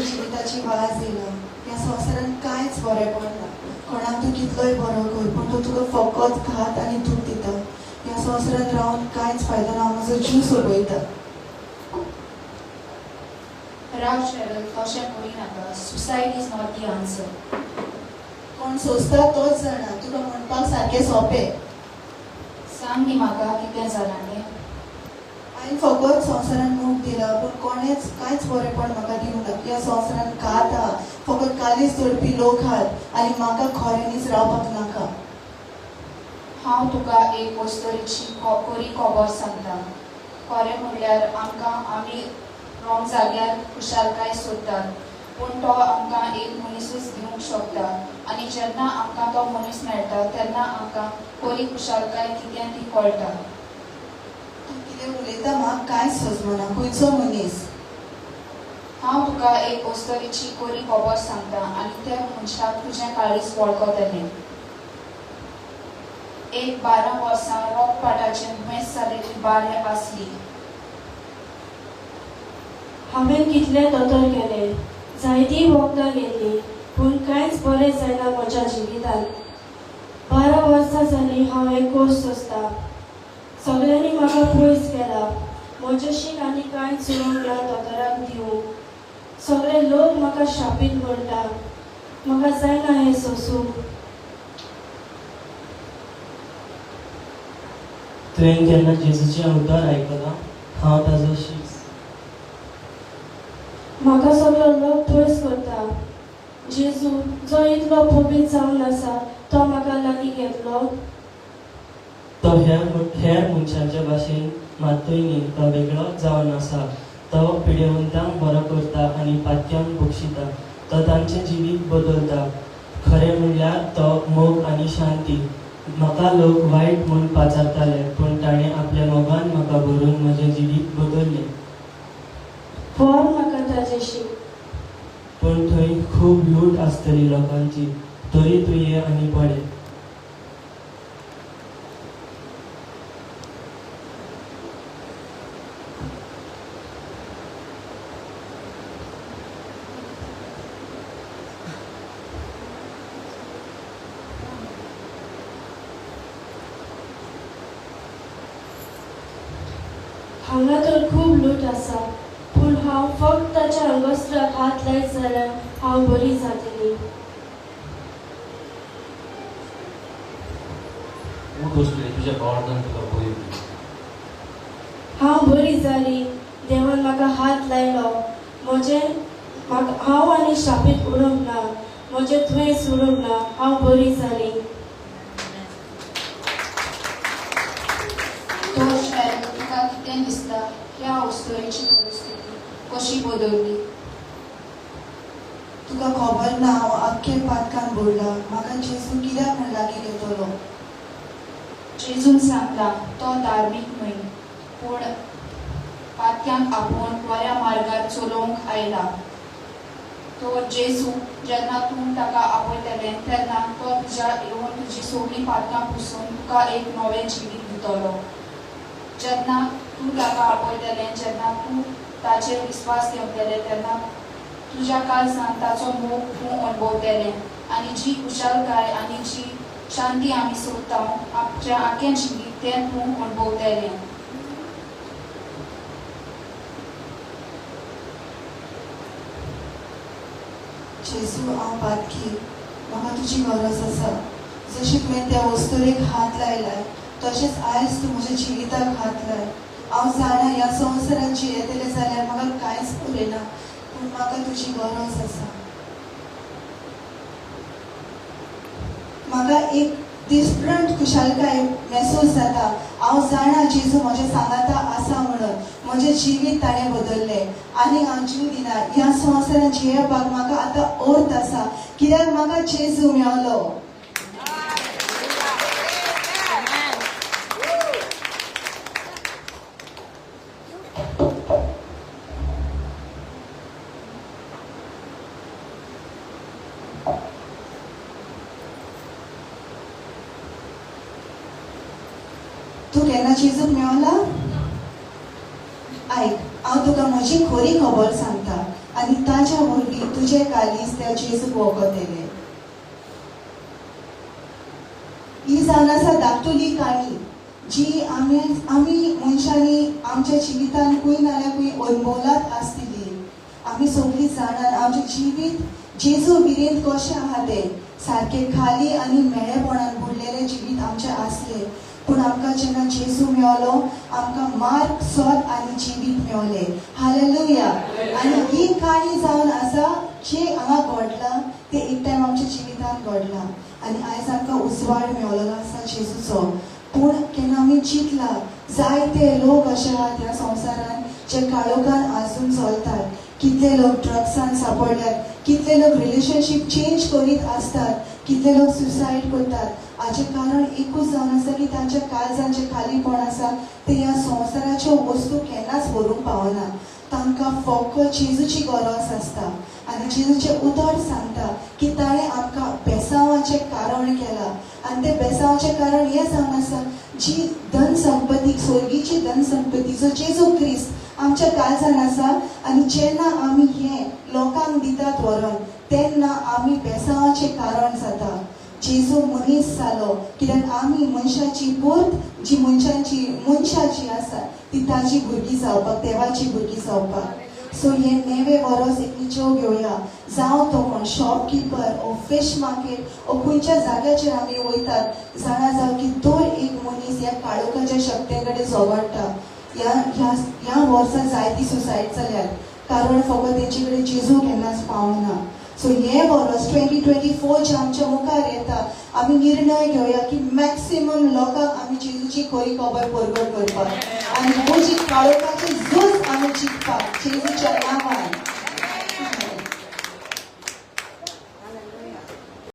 जिविताची वाज येयला. ह्या संवसारांत कांयच बरेंपण ना. कोणाक तूं कितलोय बरो कर पूण तो तुका फकत घात आनी दूख दिता. ह्या संवसारांत रावन कांयच फायदो ना. म्हजो जीव सोंपयता. राव शरल, तशें करी नाका. Suicide is not the answer. कोण सोंसता तोच जाणा. तुका म्हणपाक सारकें सोंपें. सांग न्ही म्हाका कितें जालां तें. हांवें फकत संवसारान मोग दिला पूण कोणेच कांयच बरेंपण म्हाका दिवंक ना. ह्या संवसारान घात आहा, फकत कालीज तोडपी लोक आहात आनी म्हाका खऱ्यांनीच रावपाक नाका. हांव तुका एक अस्तोरीची खरी खबर सांगता. खरें म्हणल्यार आमकां आमी रॉंग जाग्यार खुशालकाय सोदतात पूण तो आमकां एक मनीसूच दिवंक शकता आनी जेन्ना आमकां तो मनीस मेळटा तेन्ना आमकां खरी खुशालकाय कितें ती कळटा. तूं कितें उलयता म्हाका कांयच सजमना. खंयचो मनीस? हांव तुका एक अस्तोरीची खरी खबर सांगता आनी त्या मनशाक तुजें काळीज वळखतलें. एक 12 वर्सां रोगपाटाचें दुयेंस जाल्ली बायल आसली. हांवें कितले दोतोर केले, जायतीं वखदां घेतलीं पूण कांयच बरें जायना म्हज्या जिवितांत. 12 वर्सां जालीं हांव एक कोर्स सोंसता. सगळ्यांनी म्हाका पयस केला. म्हजेशीन आनी कांयच उरूंक ना दोतोराक दिवंक. सगळे लोक म्हाका शापीत म्हणटा. म्हाका जायना हें सोंसूंक. तुवें केन्ना जेजूचें उतर आयकलां? हांव ताजो शीस. म्हाका सगळो लोक पयस करता. जेजू जो इतलो पवित्र जावन आसा तो म्हाका लागीं घेतलो. तो हेर मनशांच्या भाशेन मात्तूय न्ही. तो वेगळो जावन आसा. तो पिडेवंतांक बरो करता आनी पातक्यांक बक्षिता. तो तांचें जिवीत बदलता. खरें म्हणल्यार तो मोग आनी शांती. म्हाका लोक वायट म्हूण पाचारताले पूण ताणें आपल्या मोगान म्हाका भरून म्हजें जिवीत बदल्लें. व्हर म्हाका ताजेशी. पूण थंय खूब लूट आसतली लोकांची. तरी तूं ये आनी पळय. हांगा तर खूब लूट आसा पूण हांव फक्त ताच्या अंगवस्त्राक हात लायत जाल्यार हांव बरी जातली. उठ वसली, तुज्या भावार्थान तुका बरी दिली. हांव बरी जाली. देवान म्हाका हात लायलो. म्हजें हांव आनी शापीत उरूंक ना. म्हजें दुयेंस उरूंक ना. हांव बरी जाली. तो शरल, तुका कितें दिसता ह्या अस्तोरीची परिस्थिती कशी बदल्ली? तुका खबर ना हांव आख्खें पातकान बुडला. म्हाका जेजू कित्याक म्हूण लागीं घेतलो? जेजून सांगला तो धार्मीक न्हय पूण पातक्यांक आपोवन बऱ्या मार्गार चलोवंक आयला. तो जेजू जेन्ना तूं ताका आपयतलें तेन्ना तो तुज्या येवन तुजी सगळीं पातकां पुसून तुका एक नवें जिवीत दितलो. जेन्ना तूं ताका आपयतलें, जेन्ना तूं ताचेर विस्वास दवरतलें तेन्ना तुज्या काळजान ताचो मोग तूं अणभवतलें आनी जी खुशालकाय आनी जी शांती आमी सोदता आमच्या आख्खें जिवीत तें तूं अणभवतलें. जेजू, हांव पातकी. म्हाका तुजी गरज आसा. जशी तुवें त्या वस्तुरेक हात लायलाय तशेंच आयज तूं म्हज्या जिविताक हात लाय. हांव जाणा ह्या संवसारांत जियेतलें जाल्यार म्हाका कांयच उरना पूण म्हाका तुजी गरज आसा. म्हाका एक डिफरंट खुशालकाय महसूस जाता. हांव जाणा जेजू म्हजें सांगाता आसा म्हणून. म्हजें जिवीत ताणें बदल्लें आनी हांव जीव दिना. ह्या संवसारांत जियेवपाक म्हाका आतां अर्थ आसा कित्याक म्हाका जेजू मेवलो. तूं केन्ना जेजूक मेवला? आयक, हांव तुका म्हजी खरी खबर सांगता. आनी ताच्या वरवीं तुजें कालीज त्या जेजूक वखतलें. ही जावन आसा धाकटुली काणी जी आमी आमी मनशांनी आमच्या जिवितान खंय नाल्यार खंय अणभवलात आसतली. आमी सगळीं जाणात आमचें जिवीत जेजू विरेंत कशें आहा तें. सारकें खाली आनी मेळेपणान बुडलेलें जिवीत आमचें आसलें, पूण आमकां जेन्ना जेजू मेवलो आमकां मार्ग, सत आनी जिवीत मेवलें. हालेलुया. आनी ही काणी जावन आसा जे हांगा घडलां तें एक टायम आमच्या जिवितान घडलां आनी आयज आमकां उजवाड मेवलेलो आसा जेजूचो. पूण केन्ना आमी चिंतलां, जायते लोक अशे आहात ह्या संवसारान जे काळोखान आजून चलतात. कितले लोक ड्रग्सान सापडल्यात, कितले लोक रिलेशनशीप चेंज करीत आसतात, कितले लोक सुसायड करतात. हाचें कारण एकूच जावन आसा की तांच्या काळजान जें खालीपण आसा तें ह्या संवसाराच्यो वस्तू केन्नाच व्हरूंक पावना. तांकां फकत जेजूची गरज आसता आनी जेजूचें उतर सांगता की ताणें आमकां बेसांवाचें कारण केलां. आनी तें बेसांवाचें कारण हें जावन आसा जी धन संपत्ती, स्वर्गीची धन संपत्ती जो जेजू क्रिस्त आमच्या काळजान आसा. आनी जेन्ना आमी हें लोकांक दितात व्हरोन तेन्ना आमी बेसांवाचें कारण जाता. जेजू मनीस जालो कित्याक आमी मनशाची पूर्त जी मनशांची मनशाची आसा ती ताजी भुरगीं जावपाक, देवाची भुरगीं जावपाक. सो हे नेवे वरोस एक निचेव घेवया. जावं तो कोण शॉपकिपर ओ फिश मार्केट ओ खंयच्या जाग्याचेर आमी वयतात, जाणा जावं की दर एक मनीस ह्या काळोखाच्या शक्ते कडेन झगडटा. ह्या ह्या ह्या वर्सा जायती सुसायड जाल्यात, कारण फकत तेंचे कडेन जेजू केन्नाच पावना. सो हे वर्स 2024 जे आमच्या मुखार येता, आमी निर्णय घेवया की मॅक्सिमम लोकांक आमी जेजूची खरी खबर परगट करपाक आनी हो जी काळोखाची झूज आमी जिखपाक जेजूच्या नांवान.